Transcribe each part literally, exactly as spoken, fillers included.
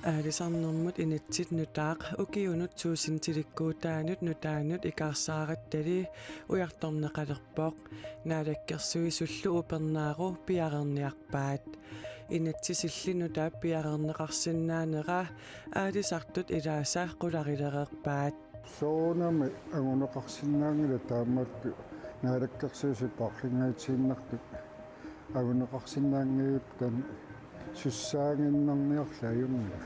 Aalisarnermut inatsit nutaaq ukiunut tuusintilikkuutaanut nutaanut ikaarsaarattali ujartorneqalerpoq. Naalakkersuisullu upernaaru piareerniarpaat. Inatsisilli nutaap piareerneqarsinnaanera aalisartut ilaasa qularilereerpaat. Soorunami anguneqarsinnaanngilaq taamaattut naalakkersuisut paarlingaatsiinnartut anguneqarsinnaanngilaq taanna sussaaginnarniarlugu ajunngilaq.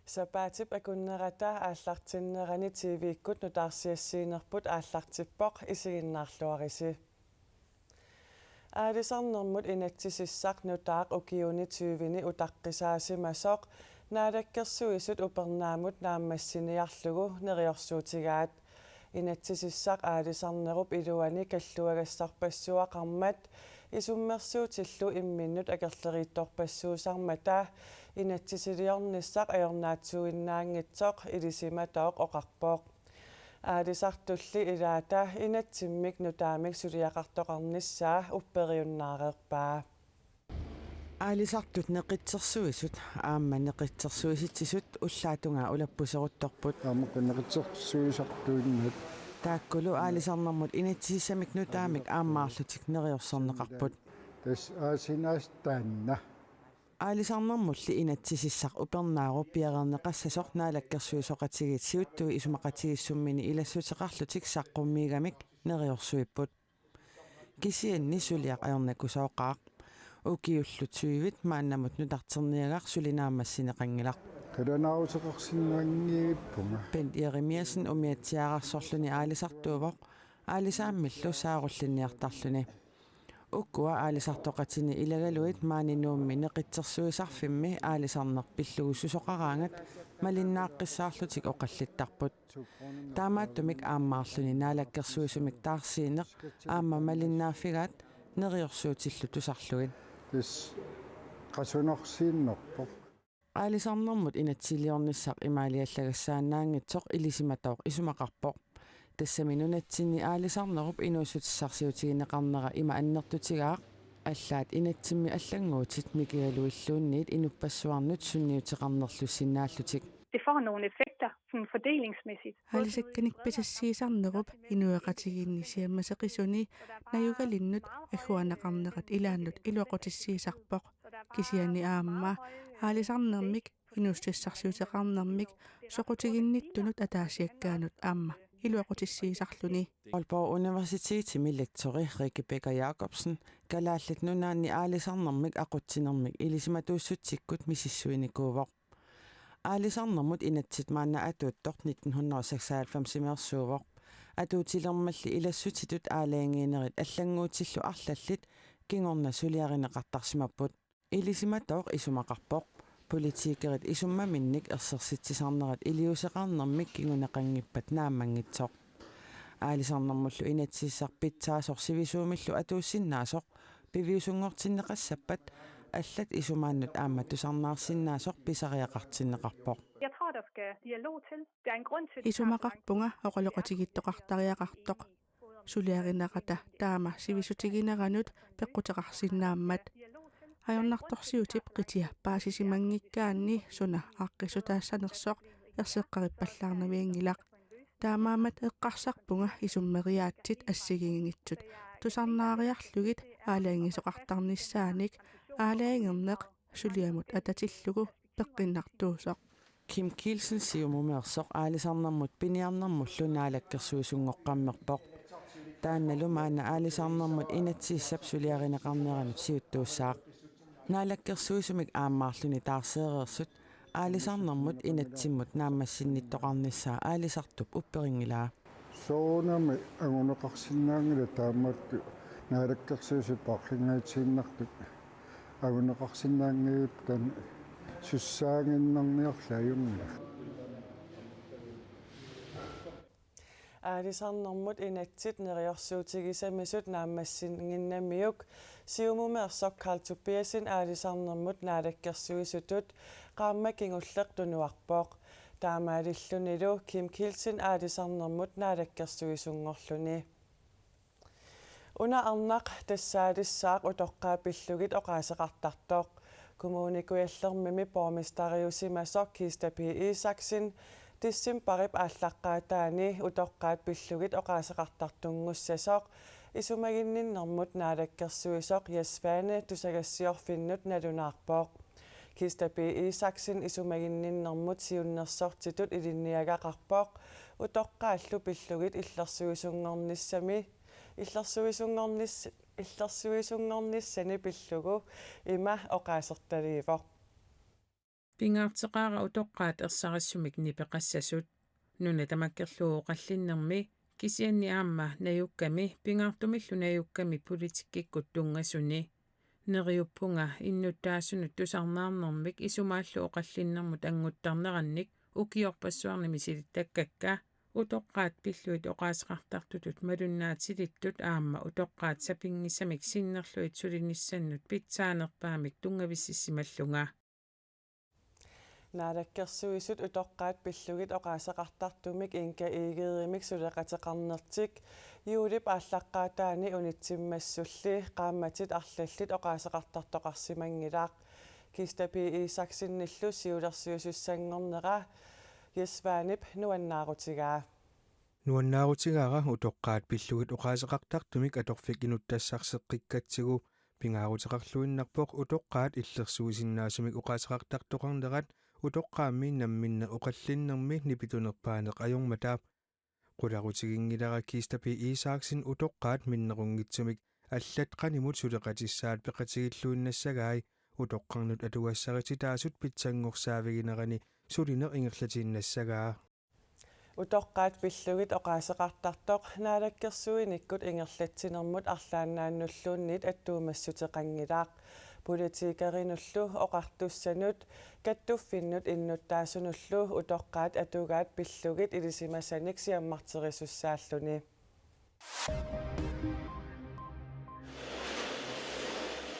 Sapaatip akunnerata aallartinnerani T V-kkut nutaarsiassiinerput aallartippoq, isiginnaarluarisi. Aalisarnermut inatsisissaq nutaaq ukiuni tyveni utaqqisaasimasoq Naalakkersuisut upernaamut naammassiniarlugu neriorsuutigaat. Inatsisissaq aalisarnerup iluani kalluagassarpassuaqarmat isummersuutillu imminnut akerleriittorpassuusarmata inatsisiliornissaq ajornaatsuinnaanngitsoq ilisimatooq oqarpoq. Aalisartulli ilaata inatsimmik nutaamik suliaqartoqarnissaa upperiunnaareerpaa. Aalisartut neqitsersuisut aamma neqitsersuisitsisut ullaatungaa ulappuseruttorput. Aamma neqitsersuisartuinnat. Taakkulu aalisarnermut inatsisissamik nutaamik aammaarlutik neriorsorneqarput. Tassa aasinaas taanna. Aalisarnermulli inatsisissaq upernaaru piareerneqassasoq Naalakkersuisooqatigiit siuttui isumaqatigiissummini ilassuteqarlutik saqqummiigamik neriorsuipput. Kisianni suliaq ajornakusooqaaq. Ukiullu tyvit maannamut nutarterniagaq suli naammassineqanngilaq. Qilanaaruteqarsinnaanngippunga. Bent Jeremiassen umiatsiaararsorluni aalisartuuvoq, aalisaammillu saarullinniartarluni. Ukua aalisartoqatini ilagaluit maani Nuummi neqitsersuisarfimmi aalisarneq pillugu susoqaraangat malinnaaqqissaarlutik oqallittarput. Taamaattumik aammaarluni naalakkersuisumik taarsiineq aamma malinnaaffigaat neriorsuutillu tusarlugit. Tassa qasunarsiinnarpoq. Aalisarnermut inatsisiliornissaq imaaliallagassaannaanngitsoq ilisimatooq isumaqarpoq. Tassami nunatsinni aalisarnerup inuussutissarsiutigineqarnera ima annertutigaaq, allaat inatsimmi allannguutit mikigaluilluunniit inuppassuarnut sunniuteqarnerlussinnaallutik. Det får nogle effekter, sådan fordelingsmæssigt. Aalisakkanik pisassiisarnerup inuiaqatigiinni siammaseqisuni najugalinnut agguaannaqarnerat ilaannut iluaqutissiisarpoq. Kisianni aamma aalisarnermik inuussutissarsiuteqarnermik soqutiginnittunut ataasiakkaanut aamma iluaqutissiisarluni. Aalborg Universitetimi lektori Rikke Becker Jacobsen Kalaallit Nunaanni aalisarnermik aqutsinermik ilisimatuussutsikkut misissuinikuuvoq. Aalisarnermut inatsit maanna atuuttoq nitten hundrede og seksoghalvfemsimeersuuvoq. Atuutilermalli ilassutitut aalajangiinerit allannguutillu arlallit kingorna suliarineqartarsimapput. Ilisimatooq isumaqarpoq politikerit isummaminnik ersersitsisarnerat iliuuseqarnermik kinguneqanngippat naammanngitsoq. Aalisarnermullu inatsisissaq pitsaasoq sivisuumillu atuussinnaasoq piviusunngortinneqassappat allat isumaannut aamma tusarnaarsinnaasoq pisariaqartinneqarpoq. Jeg tror, der skal dialog til. Der er en grund til, at Isumaqarpunga oqaloqatigiittoqartariaqartoq. Suliarinerata taama sivisutigineranut peqquteqarsinnaammat. Ajornartorsiutip qitia paasisimanngikkaanni suna aaqqissutaassanersoq erseqqarippallaarnavianngilaq. Taamaammat eqqarsarpunga isummeriaatsit assigiinngitsut tusarnaariarlugit aalajangiisoqartarnissaanik aalajangerneq suliamut atatillugu peqqinnartuusoq. Kim Kielsen Siumumeersoq aalisarnermut piniarnermullu naalakkersuisunngoqqammerpoq. Taannalu maanna aalisarnermut inatsisissap suliarineqarneranut siuttuussaaq. Naalakkersuisumik aammaarluni taarseereersut aalisarnermut inatsimmut naammassinnittoqarnissaa aalisartup upperinngilaa. Soorunami anguneqarsinnaanngilaq taamaattut naalakkersuisut paarlingaatsiinnartut anguneqarsinnaanngilaq taanna sussaaginnarniarlugu ajunngilaq. Aalisarnermut inatsit neriorsuutigisamisut naammassinnginnamiuk Siumumeersoq Karl Tobiassen aalisarnermut naalakkersuisutut qaammat kingulleq tunuarpoq. Taamaalillunilu Kim Kielsen aalisarnermut naalakkersuisunngorluni. Una arnaq tassaalissaaq utoqqaat pillugit oqaaseqartartoq. Kommune Kujallermimi borgmesteriusimasoq Kista P. Isaksen decembarip aallaqqaataani utoqqaat pillugit oqaaseqartartunngussasoq isumaginninnermut naalakkersuisoq Jess Svane tusagassiorfinnut nalunaarpoq. Kista P. Isaksen isumaginninnermut siunnersortitut ilinniagaqarpoq utoqqaallu pillugit illersuisunngornissami illersuisunngornis illersuisunngornissani pillugu ima oqaasertaliivoq. Pingaarteqaara utoqqaat ersarissumik nipeqassasut. Nuna tamakkerlugu oqallinnermi kisianni aamma najukkami pingaartumillu najukkami politikkikkut tunngasuni. Neriuppunga innuttaasunut tusarnaarnermik isumaallu oqallinnermut annguttarnerannik ukiorpassuarni misilittakkakka, utoqqaat pillugit oqaaseqartartutut malunnaatilittut aamma utoqqaat sapinngisamik sinnerlugit sulinissannut pitsaanerpaamik tunngavissimallunga. Naalakkersuisut utoqqaat pillugit oqaaseqartartumik Inka Egedemik suleqateqarnertik juulip aallaqqaataani unitsimmassulli qaammatit arlallit oqaaseqartartoqarsimanngilaq. Kista P. Isaksenillu siulersuisussanngornera Jess Svanep nuannaarutigaa. Nuannaarutigaara utoqqaat pillugit oqaaseqartartumik atorfik inuttassarseqqikkatsigu. Pingaaruteqarluinnarpoq utoqqaat illersuisinnaasumik oqaaseqartartoqarnerat utoqqaammi namminneq oqallinnermi nipitunerpaaneq ajormata. Qularutiginngilara Kista P. Isaksen utoqqaat minnerunngitsumik allat qanimut suleqatissaat peqatigilluinnassagai utoqqarnut atugassarititaasut pitsanngorsaaviginerani sulineq ingerlatiinnassagaa. Utoqqaat pillugit oqaaseqartartoq naalakkersuinikkut ingerlatsinermut arlaannaannulluunniit attuumassuteqanngilaq. Politikerinullu oqartussanut kattuffinnut innuttaasunullu utoqqaat atugaat pillugit ilisimasanik siammarterisussaalluni.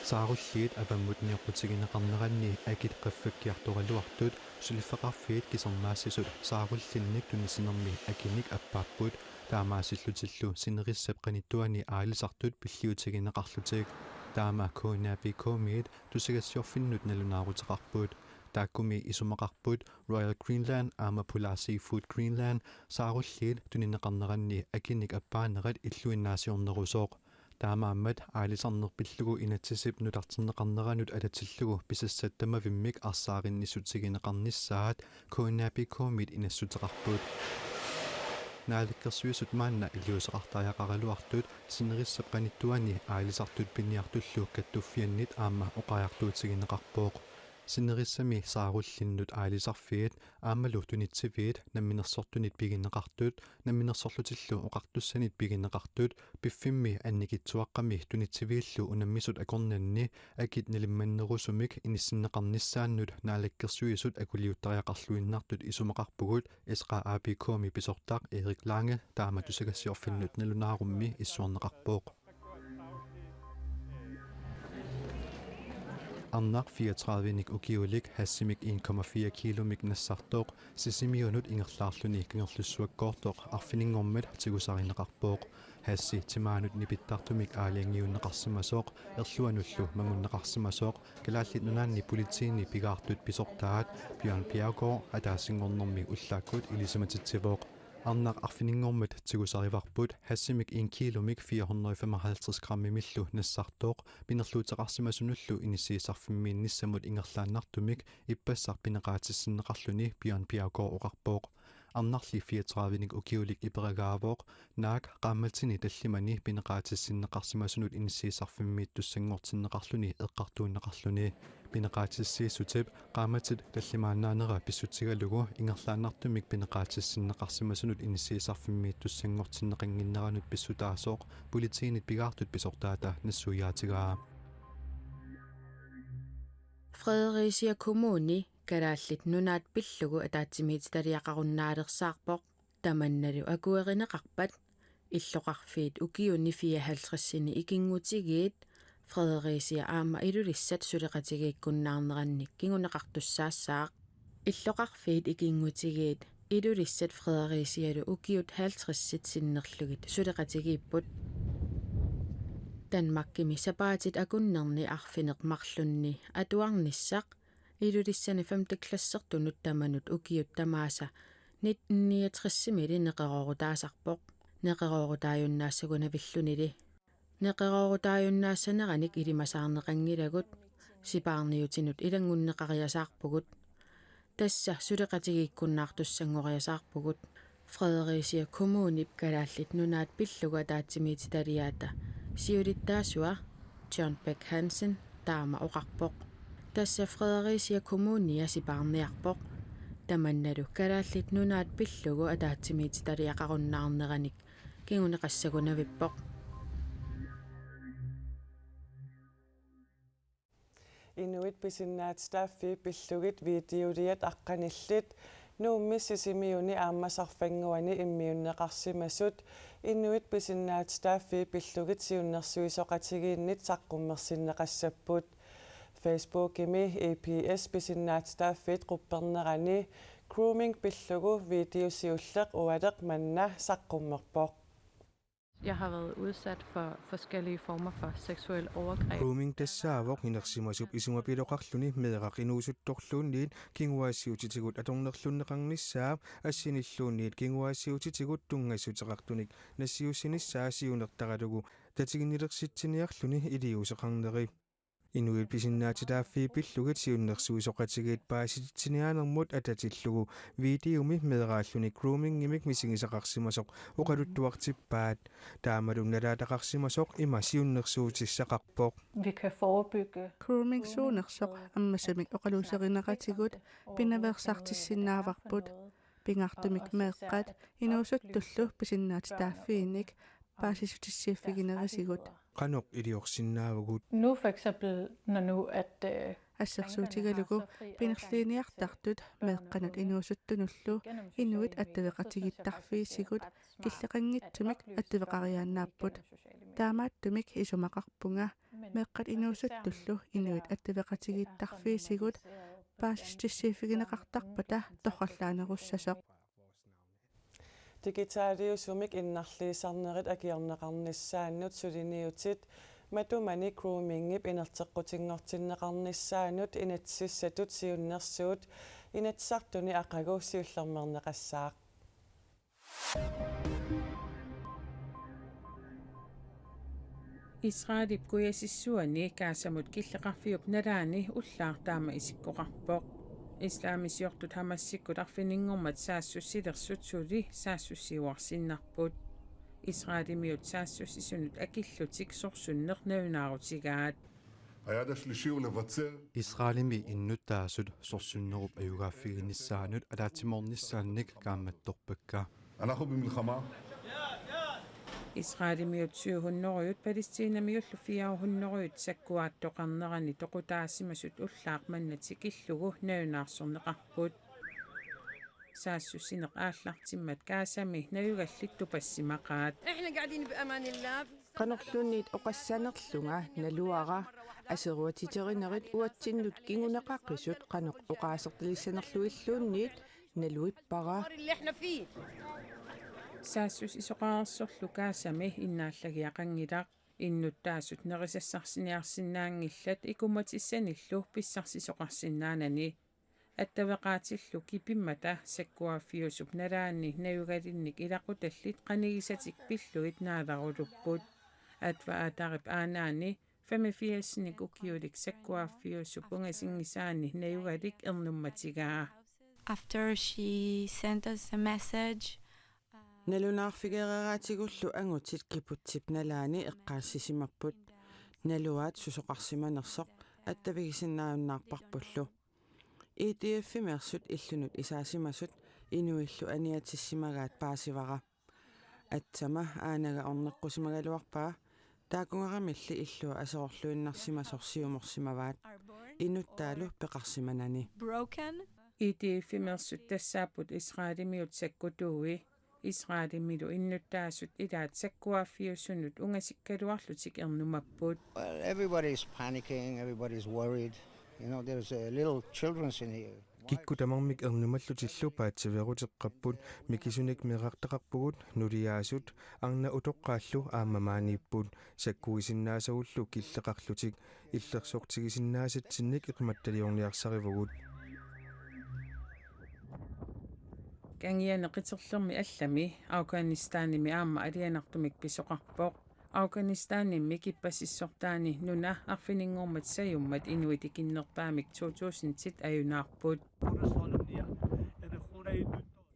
Saarulliit avammut nioqqutigineqarneranni akit qaffakkiartoraluartut suliffeqarfiit kisernaassisut saarullinnik tunisinermi akinik appaapput, taamaasillutillu sinerissap qanittuani aalisartut pilliutigineqarlutik. Taama K N A P K-miit tusagassiorfinnut nalunaaruteqarput. Taakkumi isumaqarput Royal Greenland aamma Polar Seafood Greenland saarulliit tunineqarneranni akinik appaanerat illuinnaasiornerusoq. Taamaammat aalisarneq pillugu inatsisip nutarterneqarneranut atatillugu pisassat tamavimmik arsaarinnissutigineqarnissaat K N A P K-miit inassuteqarput. Naalakkersuisut maanna iliuuseqartariaqaraluartut sinerissap qanittuani aalisartut piniartullu kattuffiannit aamma oqariartuutigineqarpoq. Sinerissami saarullinnut aalisarfiit aammalu tunitsiviit namminersortunit pigineqartut, namminersorlutillu oqartussanit pigineqartut, piffimmi annikitsuaqqami tunitsiviillu unammisut akornanni akit nalimmannerusumik inissinneqarnissaannut naalakkersuisut akuliuttariaqarluinnartut isumaqarpugut S K A P K-mi pisortaq Erik Lange taama tusagassiorfinnut nalunaarummi issuerneqarpoq. Arnaq fireogtredive-nik ukiulik hashimik en komma fire kilomik nassartoq Sisimiunut ingerlaarluni Kangerlussuakkoortoq arfininngormat tigusarineqarpoq. Hashi timaanut nipittartumik aalajangiunneqarsimasoq, erluanullu manngunneqarsimasoq, Kalaallit Nunaanni politiini pigaartut pisortaat Bjørn Bjerregaard ataasinngornermi ullaakkut ilisimatitsivoq. Arnaq arfininngormat tigusarivarput hashimik en kilomik fire hundrede og femoghalvtreds grammimillu nassartoq, pinerluuteqarsimasunullu inissiisarfimmiinnissamut ingerlaannartumik ippassaq pineqaatissinneqarluni Bjørn Bjerregaard oqarpoq. Arnarli fireogtredive-nik ukiulik iperagaavoq, naak qaammatini tallimani pineqaatissinneqarsimasunut inissiisarfimmiittussanngortinneqarluni eqqartuunneqarluni. Pineqaatissiissutip qaammatit tallimaannaanera pissutigalugu ingerlaannartumik pineqaatissinneqarsimasunut inissiisarfimmiittussanngortinneqannginneranut pissutaasoq politiinit pigaartut pisortaata nassuiaatigaa. Fredericia Kommuni Kalaallit Nunaat pillugu ataatsimiititaliaqarunnaalersarpoq. Tamannalu akuerineqarpat illoqarfiit ukiuni fireoghalvtredsini ikinngutigiit Fredericia aamma Ilulissat suleqatigiikkunnaarnerannik kinguneqartussaassaaq. Illoqarfiit ikinngutigiit Ilulissat Fredericialu ukiut halvtredsit sinnerlugit suleqatigiipput. Danmarkimi sapaatit akunnerni arfineq-marlunni atuarnissaq Ilulissani femte klassertunut tamanut ukiut tamaasa nitten niogtresimili neqeroorutaasarpoq. Neqeroorutaajunnaassagunavillunili. Neqeroorutaajunnaassaneranik ilimasaarneqanngilagut, sipaarniutinut ilanngunneqariasaarpugut. Tassa suleqatigiikkunnaartussanngoriasaarpugut. Fredericia Kommunip Kalaallit Nunaat pillugu ataatsimiititaliaata siulittaasua John Bech Hansen taama oqarpoq. Tassa Fredericia Kommunia sipaarniarpoq. Tamannalu Kalaallit Nunaat pillugu ataatsimiititaliaqarunnaarneranik kinguneqassagunavippoq. Inuit pisinnaatitaaffii pillugit videoliat aqqanillit Nuummi Sisimiuni aamma Sarfannguani immiunneqarsimasut inuit pisinnaatitaaffii pillugit siunnersuisoqatigiinnit saqqummersinneqassapput. Facebookimi E P S pisinnaatitaaffiit quppernerani grooming pillugu video siulleq ualeq manna saqqummerpoq. Jeg har været udsat for forskellige former for seksuelle overgreb. Grooming tassaavoq inersimasup isumapiloqarluni meeraq inuusuttorluunniit kinguaassiuutitigut atornerlunneqarnissaa assinilluunniit kinguaassiuutitigut tunngassuteqartunik nassiussinissaa siunertaralugu tatiginnilersitsiniarluni iliuuseqarneri. Inuit pisinnaatitaaffii pillugit siunnersuisoqatigiit paasititsiniaanermut atatillugu videomi meeraalluni groomingimik misigisaqarsimasoq oqaluttuartippaat. Taamalu nalaataqarsimasoq ima siunnersuutissaqarpoq. Vi kan forebygge Grooming suunersoq ammasumik oqaluuserineqatigut pinaveersaartissinnaavarput. Pingaartumik meeqqat inuusuttullu pisinnaatitaaffiinik paasissutissiiffiginerisigut. Qanoq iliorsinnaavugut? Nu for eksempel, når nu at øh, Assersuutigalugu pinerliiniartartut meeqqanut inuusuttunullu inuit attaveqatigiittarfiisigut killeqanngitsumik attaveqariaannaapput. Taamaattumik isumaqarpunga meeqqat inuusuttullu inuit attaveqatigiittarfiisigut paasissutissiiffigineqartarpata torrallaanerussasoq. Digitaliusumik innarliisarnerit akiorneqarnissaannut suliniutit matumani groomingip inerteqqutinngortinneqarnissaanut inatsisissatut siunnersuut Inatsisartuni aqagu siullermeerneqassaaq. Israelip kujasissuani Gazamut killeqarfiup nalaani ullaaq taama isikkoqarpoq. Islaamisiortut Hamasikkut arfininngormat saassussilersut suli saassussiuarsinnarput. Israelimiut saassussisunut akillutik sorsunneq nalunaarutigaat. היעד השלישי הוא לבצר Israelimi innuttaasut sorsunnerup ajugaaffiginissaanut ataatsimoornissaannik kaammattorpakka. אנחנו במלחמה. Israelimiut syv hundrede, Palæstinamiullu fire hundrede sakkuaattoqarnerani toqutaasimasut ullaaq manna tikillugu nalunaarsorneqarput. Saassussineq aallartimmat Gazami najugallit tupassimaqaat. احنا قاعدين بامان الله. Qanorluunniit oqassanerlunga naluara, aseruatiterinerit uatsinnut kinguneqaqisut qanoq oqaasertalissanerlugilluunniit naluippara. اللي احنا فيه. Saassussisoqareersorlu Gazami innaallagiaqanngilaq. Innuttaasut nerisassarsiniarsinnaanngillat ikummatissanillu pissarsisoqarsinnaanani. Attaveqaatillu kipimmata sakkuaaffiusup nalaani najugalinnik ilaqutallit qanigisatik pillugit naalerulupput. Adva Adarip aanaani femogfirsnik ukiulik sakkuaaffiusup ungasinngisaani najugalik ernummatigaa. After she sent us a message, Nalunaarfigereeraatigullu angutit kiputsip nalaani eqqaassisimapput. Naluaat susoqarsimanersoq attavigisinnaajunnaarparpullu. I D F-imeersut illunut isaasimasut inuillu aniatissimagaat paasivara. Atsama aanaga orneqqusimagaluarpaa, taakunngaramilli illua aserorluinnarsimasoq siumorsimavaat. Inuttaalu peqarsimanani. broken. I D F-imeersut tassaapput Israelimiut sakkutuui. Israelimilu innuttaasut ilaat sakkuaaffiusunut ungasikkaluarlutik ernumapput. Well, everybody's panicking, everybody's worried. You know, there's uh, little children's in here. Kikkut tamarmik ernumallutillu paatsiveeruteqqapput, mikisunik meerartaqarpugut, nuliaasut, arnat utoqqaallu aamma maaniipput, sakkuisinnaasagullu killeqarlutik, illersortigisinnaasatsinnik eqimattaliorniarsarivugut. Kangiani qiterlermi allami Afghanistanimi aamma alianartumik pisoqarpoq. Afghanistanimi kippasissortaani nuna arfininngormat sajummat inuit ikinnerpaamik to tusindit ajunaarput.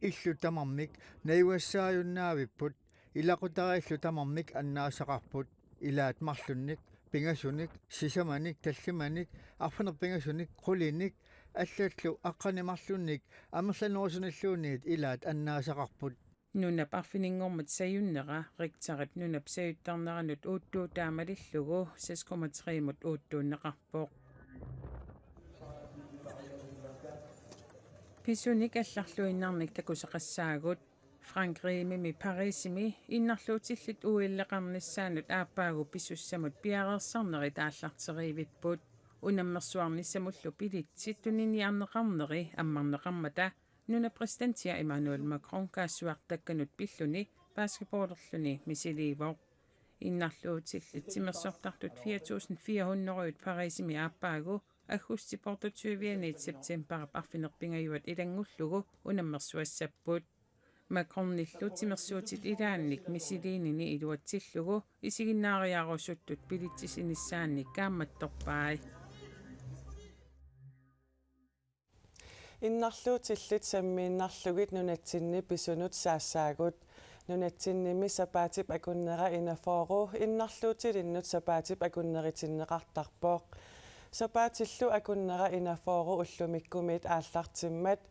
Illut tamarmik najugassaajunnavipput, ilaqutariillu tamarmik annaasaqarput, ilaat marlunnik, pingasunik, sisamanik, tallimanik, arfineq-pingasunik, qulinik, allallu aqqaneq-marlunnik, amerlanerusunilluunniit ilaat annaasaqarput. Nunap arfininngormat sajunnera Richterip nunap sajuttarneranut uuttuutaa malillugu seks komma tremut uuttuunneqarpoq. Pisunik allarluinnarnik takusaqassaagut. Frank Riimimi Parisimi innarluutillit uilleqarnissaannut aappaagu pisussamut piareersarnerit aallarterivipput. Unammersuarnissamullu bilitsit tuniniarneqarneri ammarneqarmata nunap præsidentia Emmanuel Macron kaassuartakkanut pilluni basketballerluni misiliivoq. Innarluutillit timersortartut fire tusind fire hundrede Parisimi aappaagu aggustip otteogtyve-anit septembarip arfineq-pingajuat ilanngullugu unammersuassapput. Macronillu timersuutit ilaannik misiliinini iluatsillugu isiginnaariarusuttut bilitsisinissaannik kaammattorpai. Innarluutillit sammiinnarlugit nunatsinni pisunut saassaagut. Nunatsinnimi sapaatip akunnera enogfyrre innarluutilinnut sapaatip akunneritinneqartarpoq. Sapaatillu akunnera enogfyrre ullumikkumiit aallartimmat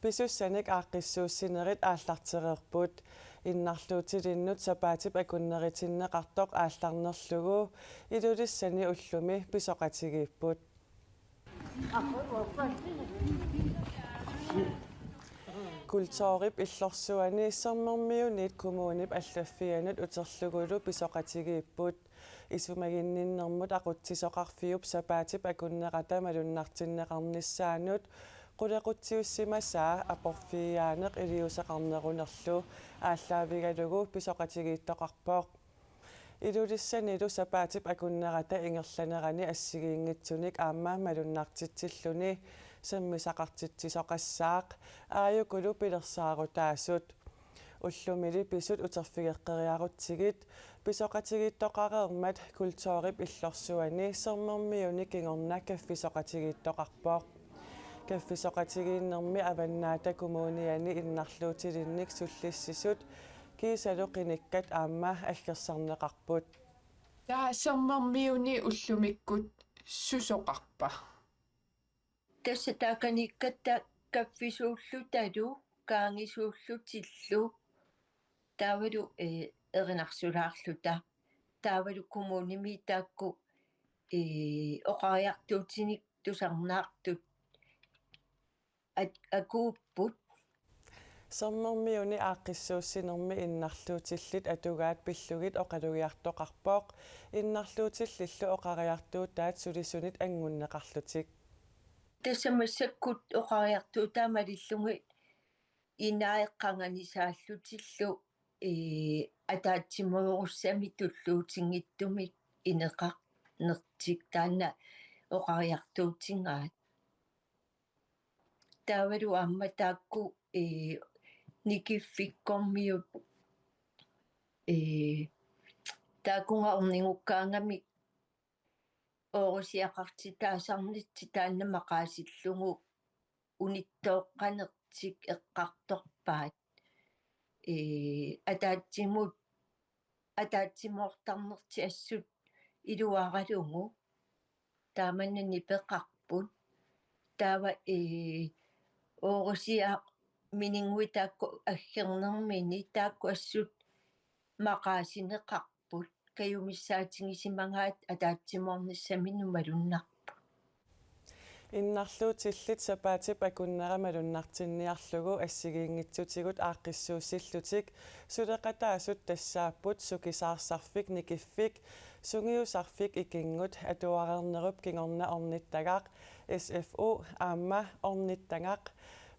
pisussanik aaqqissuussinerit aallartereerput. Innarluutilinnut sapaatip akunneritinneqartoq aallarnerlugu Ilulissani ullumi pisoqatigiipput. Kulturip illorsuani Sermermiunit kommunip allaffianut uterlugulu pisoqatigiipput. Isumaginninnermut aqutsisoqarfiup sapaatip akunnerata malunnartinneqarnissaanut qulequtsiussimasaa aporfigiaaneq iliuuseqarnerunerlu aallaavigalugu pisoqatigiittoqarpoq. Ilulissanilu sapaatip akunnerata ingerlanerani assigiinngitsunik aamma malunnartitsilluni sammisaqartitsisoqassaaq, aajukulu pilersaarutaasut. Ullumili pisut uterfigeqqeriarutsigit pisoqatigiittoqareermat kulturip illorsuani Sermermiuni kingorna kaffisoqatigiittoqarpoq. Kaffisoqatigiinnermi Avannaata Kommuniani innarluutilinnik sullissisut kiisalu qinikkat aamma aggersarneqarput. Taava Sermermiuni ullumikkut susoqarpa? Tassa taakaniikkatta kaffisuullutalu kaangisuullutillu taavalu, eh, erinarsulaarluta. Taavalu kommunimi taakku, eh, oqariartuutinik tusarnaartut at-, akuupput. Sermermiuni aaqqissuussinermi innarluutillit atugaat pillugit oqalugiartoqarpoq, innarluutillillu oqariartuutaat sulisunit anngunneqarlutik. Tassa massakkut oqariartuutaat malillugit inai qanganisaallutillu, ee, ataatsimoorussamik tulluutinngitsumik ineqarnertik taanna oqariartuutigaat. Taavalu aamma taakku, ee, Nikiffikkormiut, ee, taakkununnga ornigukkaangamik oorusiaqartitaasarnertik taanna maqaasillugu unittooqqanertik eqqartorpaat. Ee, ataatsimut, ataatsimoortarnertik assut iluaralugu taamanna nipeqarput. Taava, ee, oorusiaq mininnguit taakku aggernermini taakku assut maqaasineqarput. Kajumissaatigisimasaat ataatsimoornissaminut malunnarpoq. Innarluutillit sapaatip akunnera malunnartinniarlugu assigiinngitsutigut aaqqissuussillutik suleqataasut tassaapput Sukisaarsarfik Nikiffik, Sungiusarfik Ikinngut, Atuareernerup kingorna ornittagaq, S F O aamma Ornittagaq,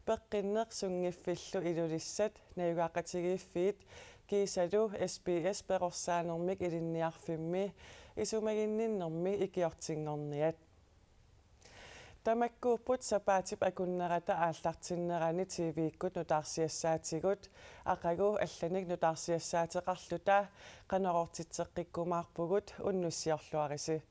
Peqqinneq Sunngiffillu Ilulissat, najugaqatigiiffiit kiisalu S B S perorsaanermik ilinniarfimmi isumaginninnermi ikiortinngorniat. Tamakkuupput sapaatip akunnerata aallartinnerani T V-kkut nutaarsiassaatigut. Aqagu allanik nutaarsiassaateqarluta Qanorooq titseqqikkumaarpugut, unnussiorluarisi.